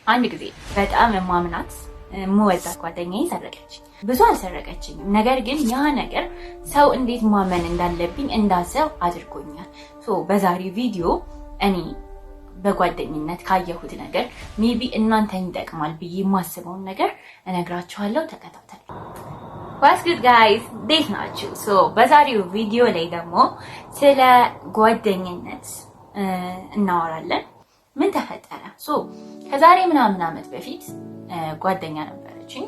አንድ ጊዜ በጣም የማምናት የምወዳት ጓደኛዬ ሰረቀች። ብዙ አልሰረቀችኝም፣ ነገር ግን ያ ነገር ሰው እንዴት ማመን እንዳለብኝ እንዳስብ አድርጎኛል። So በዛሬው ቪዲዮ እኔ በጓደኝነት ካየሁት ነገር maybe እናንተን ይጠቅማል ብዬ የማስበውን ነገር እነግራችኋለሁ። ተከታተሉ። What's good guys፣ እንዴት ናችሁ? So በዛሬው ቪዲዮ ላይ ደግሞ ስለ ጓደኝነት እናወራለን። ምን ተፈጠረ? So ከዛሬ ምናምን ዓመት በፊት ጓደኛ ነበረችኝ።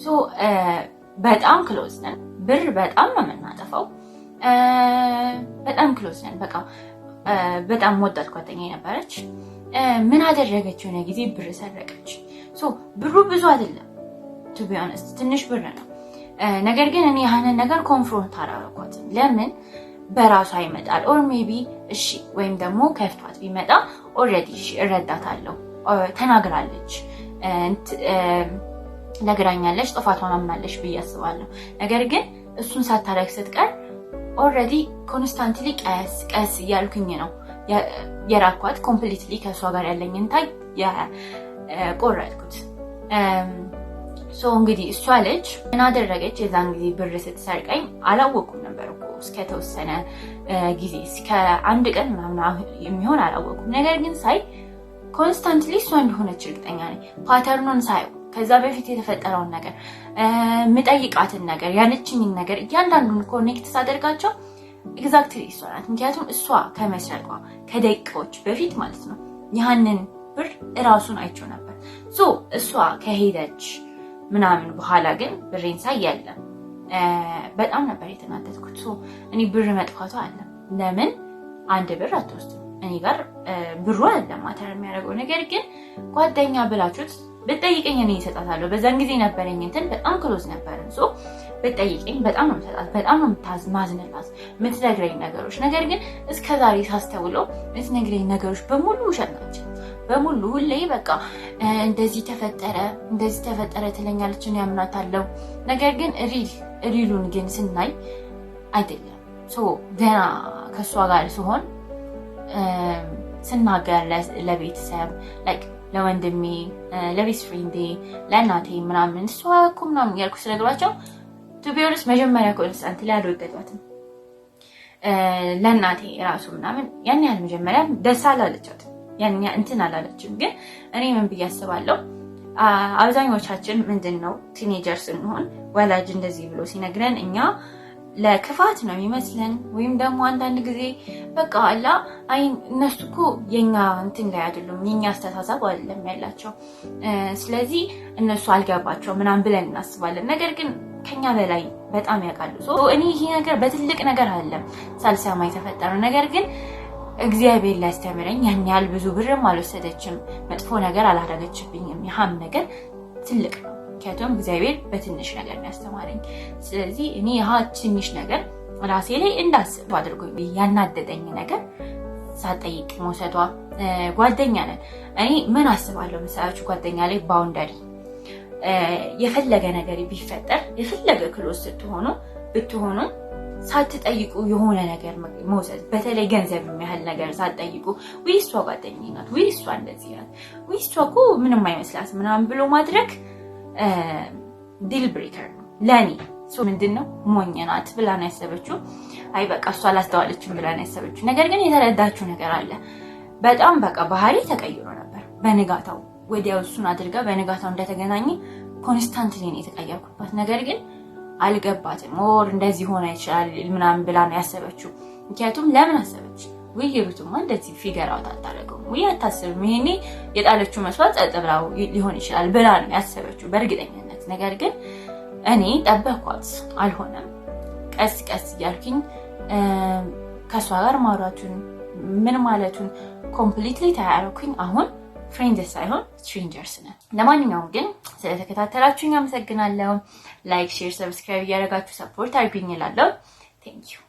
So በጣም close ነን። ብር በጣም ነው የምናጠፋው። በጣም close ነን። በቃ በጣም የምወዳት ጓደኛ ነበረች። ምን አደረገች? የሆነ ጊዜ ብር ሰረቀች። So ብሩ ብዙ አይደለም፣ to be honest ትንሽ ብር ነው። ነገር ግን እኔ ያንን ነገር confront አላረኳትም። ለምን በራሷ ይመጣል or maybe እሺ፣ ወይም ደግሞ ከፍቷት ቢመጣ already እሺ እረዳታለሁ። ተናግራለች፣ ነግራኛለች፣ ጥፋቷን አምናለች ብዬ አስባለሁ። ነገር ግን እሱን ሳታረግ ስትቀር already constantly ቀስ ቀስ እያልኩኝ ነው የራኳት። Completely ከእሷ ጋር ያለኝን tie የቆረጥኩት። So እንግዲህ እሷ ልጅ ምን አደረገች? የዛን ጊዜ ብር ስትሰርቀኝ አላወኩም ነበር እኮ፣ እስከተወሰነ ጊዜ እስከ አንድ ቀን ምናምን የሚሆን አላወኩም። ነገር ግን ሳይ constantly እሷ እንደሆነች እርግጠኛ ነኝ። Pattern ኑን ሳየው፣ ከዛ በፊት የተፈጠረውን ነገር፣ ምጠይቃትን ነገር፣ ያለችኝን ነገር እያንዳንዱን connect ሳደርጋቸው exactly እሷ ናት። ምክንያቱም እሷ ከመስረቋ ከደቂቃዎች በፊት ማለት ነው ያንን ብር እራሱን አይቼው ነበር። So እሷ ከሄደች ምናምን በኋላ ግን ብሬን ሳይ የለም። በጣም ነበር የተናደድኩት። So እኔ ብር መጥፋቱ አለ ለምን አንድ ብር አትወስድም? እኔ ጋር ብሩ አይደለም matter የሚያደርገው፣ ነገር ግን ጓደኛ ብላችሁት ብትጠይቀኝ እኔ እሰጣታለሁ። በዛን ጊዜ ነበረኝ እንትን በጣም close ነበርን። So ብትጠይቀኝ በጣም ነው የምሰጣት፣ በጣም ነው ማዝንላት የምትነግረኝ ነገሮች። ነገር ግን እስከ ዛሬ ሳስተውለው የምትነግረኝ ነገሮች በሙሉ ውሸት ናቸው። በሙሉ ሁሌ በቃ እንደዚህ ተፈጠረ፣ እንደዚህ ተፈጠረ ትለኛለች፣ እኔ አምናታለሁ። ነገር ግን real ኡን ግን ስናይ አይደለም። So ገና ከእሷ ጋር ሲሆን ስናገር ለቤተሰብ፣ like ለወንድሜ፣ ለ best friend ኤ፣ ለእናቴ ምናምን እሷ እኮ ምናምን እያልኩ ስነግራቸው to be honest መጀመሪያ constantly አልወደዷትም። ለእናቴ ራሱ ምናምን ያን ያህል መጀመሪያ ደስ አላለቻትም፣ ያን እንትን አላለችም። ግን እኔ ምን ብዬ አስባለሁ፣ አብዛኞቻችን ምንድን ነው teenager ስንሆን ወላጅ እንደዚህ ብሎ ሲነግረን እኛ ለክፋት ነው የሚመስለን፣ ወይም ደግሞ አንዳንድ ጊዜ በቃ አላ አይ እነሱ እኮ የኛ እንትን ላይ አይደሉም፣ የኛ አስተሳሰብ አይደለም ያላቸው፣ ስለዚህ እነሱ አልገባቸው ምናምን ብለን እናስባለን። ነገር ግን ከኛ በላይ በጣም ያውቃሉ። እኔ ይሄ ነገር በትልቅ ነገር አይደለም ሳልሰማ የተፈጠረው፣ ነገር ግን እግዚአብሔር ሊያስተምረኝ ያን ያህል ብዙ ብርም አልወሰደችም፣ መጥፎ ነገር አላደረገችብኝም። ያም ነገር ትልቅ ነው። ምክንያቱም እግዚአብሔር በትንሽ ነገር ነው ያስተማረኝ። ስለዚህ እኔ ያህ ትንሽ ነገር ራሴ ላይ እንዳስብ አድርጎ ያናደደኝ ነገር ሳጠይቅ መውሰዷ። ጓደኛ ነን። እኔ ምን አስባለሁ መሰላችሁ? ጓደኛ ላይ boundary፣ የፈለገ ነገር ቢፈጠር፣ የፈለገ close ስትሆኑ ብትሆኑ ሳትጠይቁ የሆነ ነገር መውሰድ፣ በተለይ ገንዘብ የሚያህል ነገር ሳትጠይቁ፣ ውይ እሷ ጓደኛዬ ናት፣ ውይ እሷ እንደዚህ ናት፣ ውይ እሷ እኮ ምንም አይመስላት ምናምን ብሎ ማድረግ deal breaker ነው ለእኔ። ምንድን ነው ሞኝ ናት ብላ ነው ያሰበችው። አይ በቃ እሷ አላስተዋለችም ብላ ነው ያሰበችው። ነገር ግን የተረዳችው ነገር አለ። በጣም በቃ ባህሪ ተቀይሮ ነበር። በንጋታው ወዲያው እሱን አድርጋ በንጋታው እንደተገናኘ constantly ነው የተቀየርኩባት። ነገር ግን አልገባትም። Or እንደዚህ ሆነ ይችላል ምናምን ብላ ነው ያሰበችው። ምክንያቱም ለምን አሰበች? ውይ ሩቱማ እንደዚህ figure out አታደርገውም፣ ውይ አታስብም፣ ይሄኔ የጣለችው መስሏት ጸጥ ብላው ሊሆን ይችላል ብላ ነው ያሰበችው በእርግጠኝነት። ነገር ግን እኔ ጠበኳት፣ አልሆነም። ቀስ ቀስ እያልኩኝ ከእሷ ጋር ማውራቱን ምን ማለቱን completely ተያረኩኝ። አሁን friends ሳይሆን strangers ነን። ለማንኛውም ግን ስለተከታተላችሁኝ አመሰግናለሁ። Like፣ share፣ subscribe እያደረጋችሁ support አድርጉኝ እላለሁ። Thank you.